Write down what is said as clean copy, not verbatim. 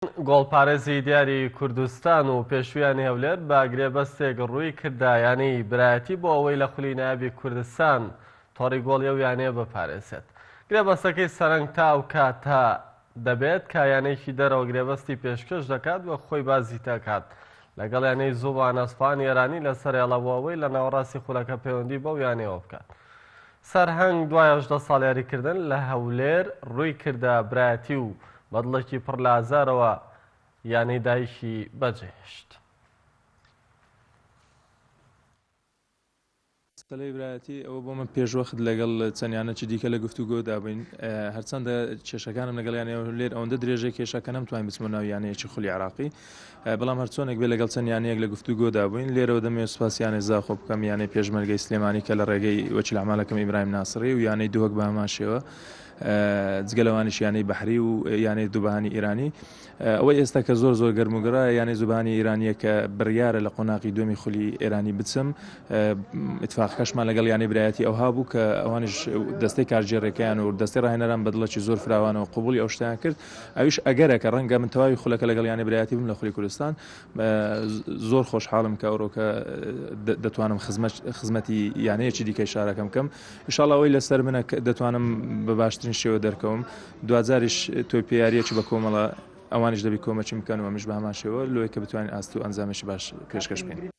گۆڵپارێزی دیاری کوردستان و پێشووی یانەی هەولێر بە گرێبەستێک ڕووی کردە یانەی برایەتی بۆ ئەوەی لە خولی نایابی کوردستان تۆڕی گۆڵی ئەو یانەیە بپارێزێت. گرێبەستەکەی سەرەنگ تا ئەو کاتە دەبێت کە یانەیەکی دەرەوە گرێبەستی پێشکەش دەکات وەک خۆی بازی دەکات لەگەڵ یانەی زوبان ئەسفهانی ئێرانی لەسەر هێڵە بۆ ئەوەی لە ناوەڕاستی خولەکە پەیوەندی بەو یانەیەوە بکات. سەرهەنگ دوای 18 ساڵ یاریکردن لە هەولێر رووی کردە برایەتی و بە دڵێکی پڕ لە ئازارەوە یانەی دایکی بەجێهێشت. مەسەلەی برایەتی ئەوە بۆ من پێشوەخت لەگەڵ چەند یانەکی دیکە لە گفتوگۆدا بووین، هەرچەندە کێشەکانم لەگەڵ یانەی هەولێر ئەوەندە درێژەی کێشا کە نەمتوانی بچمە ناو یانەیەکی خولی عێراقی، بەڵام هەرچۆنێک بێت لەگەڵ چەند یانەیەک لە گفتوگۆدا بووین، لێرەوە دەمەوێت سوپاسی یانەی زاخۆ بکەم، یانەی پێشمەرگەی سلێمانی کە لە ڕێگەی وەکیل ئەعمالەکەم ئیبراهیم ناسڕی و یانەی دهۆک بە هەمان شێوە، جگە لەوانیش یانەی بەحری و یانەی دوبهانی ئێرانی. ئەوەی ئێستا کە زۆر زۆر گەرم و گڕە یانەی زوبهانی ئێرانییە کە بڕیارە لە قۆناغی دووەمی خولی ئێرانی بچم، ئیتفاقەکەشمان لەگەڵ یانەی برایەتی ئەوها بوو کە ئەوانیش دەستەی کارگێڕیەکەیان و دەستەی ڕاهێنەران بە دڵێکی زۆر فراوانەوە قبوڵی ئەو شتەیان کرد. ئەویش ئەگەرە کە ڕەنگە من تەواوی خولەکە لەگەڵ یانەی برایەتی بم لە خولی کوردستان. زۆر خۆشحاڵم کە ئەوڕۆکە دەتوانم خزمەتی یانەیەکی دیکەی شارەکەم بکەم. ئینشاڵڵا ئەوەی لەسەر منە دەتوانم بە باشترین شێوە دەرکەوم. دواجاریش تۆی پێ یارییەکی بە کۆمەڵە ئەوانیش دەبی کۆمەکیم بکەن و ئەمیش بە هەمان شێوە لۆیە کە بتوانین ئاست و ئەنجامێکی باش پێشکەش بکەین.